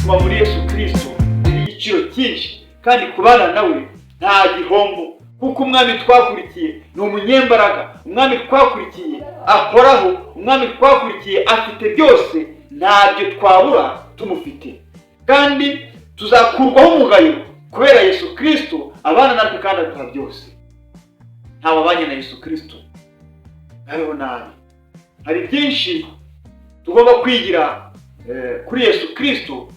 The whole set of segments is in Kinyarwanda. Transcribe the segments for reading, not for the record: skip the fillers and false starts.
Kuba muri Yesu Kirisito ni igiciro cyinshi, kandi kubana nawe nta gihombo, kuko umwami twakurikiye ni umunyembaraga, umwami twakurikiye ahoraho, umwami twakurikiye afite byose, ntabyo twabura tumufite, kandi tuzakurwaho umugayo kubera Yesu Kirisito abana natwe kandi aduha byose. Ntawabanye na Yesu Kirisito abeho nabi. Hari byinshi tugomba kwigira kuri Yesu Kirisito,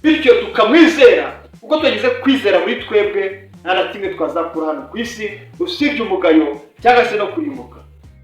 bityo tukamwizera, kuko tugize kwizera muri twebwe nta na kimwe twazakura hano ku isi usibye umugayo cyangwa se no kurimbuka.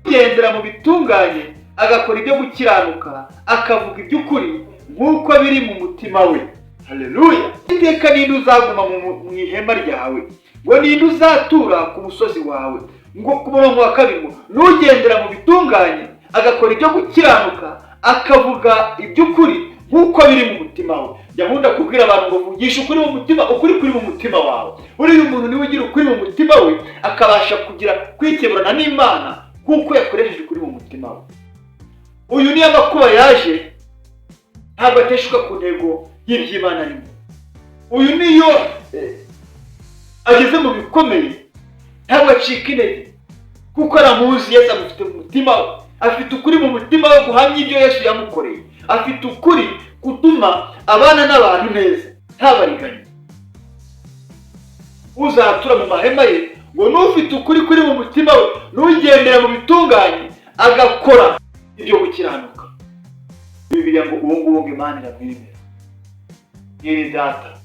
Kugendera mu bitunganye, agakora ibyo gukiranuka, akavuga iby'ukuri nk'uko biri mu mutima we. Haleluya! Iteka ninde uzaguma mu ihema ryawe? Ngo ninde uzatura ku musozi wawe? Ngo ku murongo wa kabiri ngo nugendera mu bitunganye, agakora ibyo gukiranuka, akavuga iby'ukuri nk'uko biri mu mutima we. Njya nkunda kubwira abantu ngo vugisha ukuri mu mutima, ukuri kuri mu mutima wawe. Buriya umuntu niwe ugira ukuri mu mutima we, akabasha kugira kwikeburana n'Imana kuko yakoresheje ukuri mu mutima we. Uyu niyo amakuba yaje ntabwo ateshuka ku ntego y'iby'Imana arimo. Uyu niyo ageze mu bikomeye ntabwo acika intege, kuko aramuzi Yesu, amufite mu mutima we, afite ukuri mu mutima we guhamya ibyo Yesu yamukoreye, afite ukuri gutuma abana n'abantu neza ntabariganye. Uzatura mu mahema ye ngo n'ufite ukuri kuri mu mutima we, n'ugendera mu bitunganye, agakora ibyo gukiranuka. Bibiliya ngo uwo nguwo ngo Imana iramwemera. Mwene data,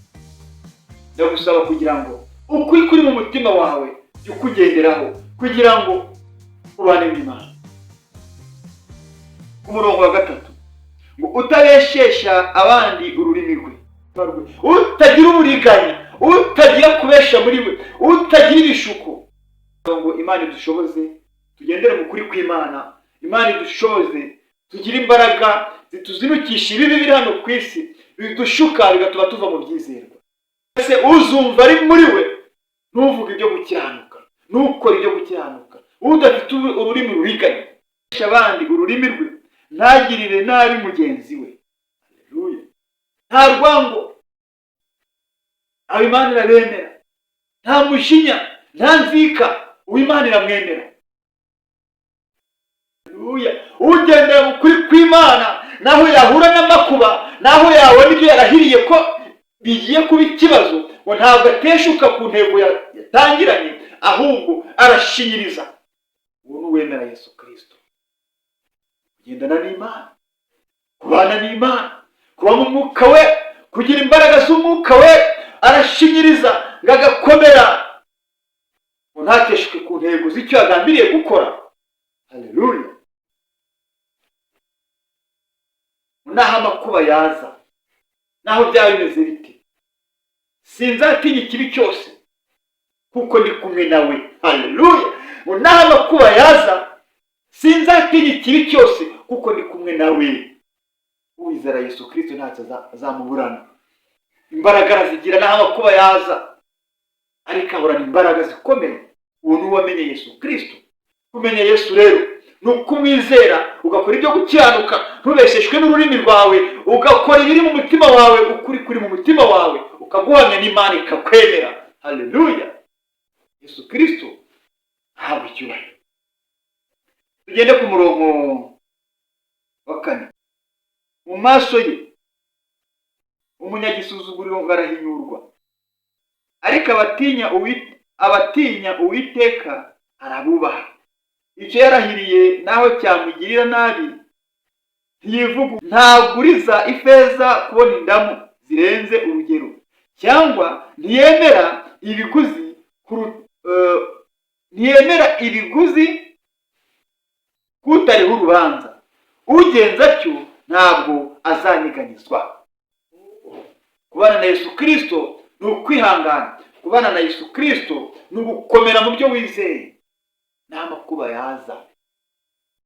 ndagusaba kugira ngo ukuri kuri mu mutima wawe jya ukugenderaho kugira ngo ubane n'Imana. Ku murongo wa gatatu ngo utabeshesha abandi ururimi rwe, utagira uburiganya, utagira kubesha muri we, utagira ibishuko. Ngo Imana idushoboze tugendere mu kuri kw'Imana. Imana idushoboze tugire imbaraga zituzinukisha ibibi biri hano ku isi, bidushuka bigatuma tuva mu byizerwa. Ese uzumva ari muri we ntuvuge ibyo gukiranuka, ntukore ibyo gukiranuka, udafite ururimi ruriganya abandi ururimi rwe, ntagirire nabi mugenzi we. Haleluya! Nta rwango, abo Imana irabemera. Nta mujinya, nta nzika, uwo Imana iramwemera. Haleluya! Ugendera mu kuri kw'Imana, naho yahura n'amakuba, naho yabona ibyo yarahiriye ko bigiye kuba ikibazo, ngo ntabwo ateshuka ku ntego yatangiranye, ahubwo arashinyiriza. Uwo ni uwemera Yesu Kirisito. Kugendana n'Imana, kubana n'Imana, kuba mu mwuka we, kugira imbaraga z'umwuka we, arashinyiriza ngo agakomera, ngo ntateshuke ku ntego z'icyo yagambiriye gukora. Haleluya! Naho amakuba yaza, naho byaba bimeze bite, sinzatinya ikibi cyose kuko ndi kumwe nawe. Haleluya! Ngo naho amakuba yaza, sinzatinya ikibi cyose kuko ndi kumwe nawe. Uwizera Yesu Kirisito ntacyo azamuburana. Imbaraga arazigira naho amakuba yaza, ariko ahorana imbaraga zikomeye. Uwo ni uwamenye Yesu Kirisito. Kumenya Yesu rero ni ukumwizera, ugakora ibyo gukiranuka, ntubesheshwe n'ururimi rwawe, ugakora ibiri mu mutima wawe, ukuri kuri mu mutima wawe ukaguhamya n'Imana ikakwemera. Haleluya! Yesu Kirisito ahabwa icyubahiro. Tugende ku murongo wa kane. Mu maso ye umunyagisuzuguriro ngo arahinyurwa, ariko abatinya Uwiteka arabubaha. Icyo yarahiriye naho cyamugirira nabi ntiyivugu. Ntaguriza ifeza kubona indamu zirenze urugero, cyangwa ntiyemera ibiguzi kutariho urubanza. Ugenza atyo ntabwo azanyeganyezwa. Kubana na Yesu Kirisito ni ukwihangana. Kubana na Yesu Kirisito ni ugukomera mu byo wizeye n'amakuba yaza.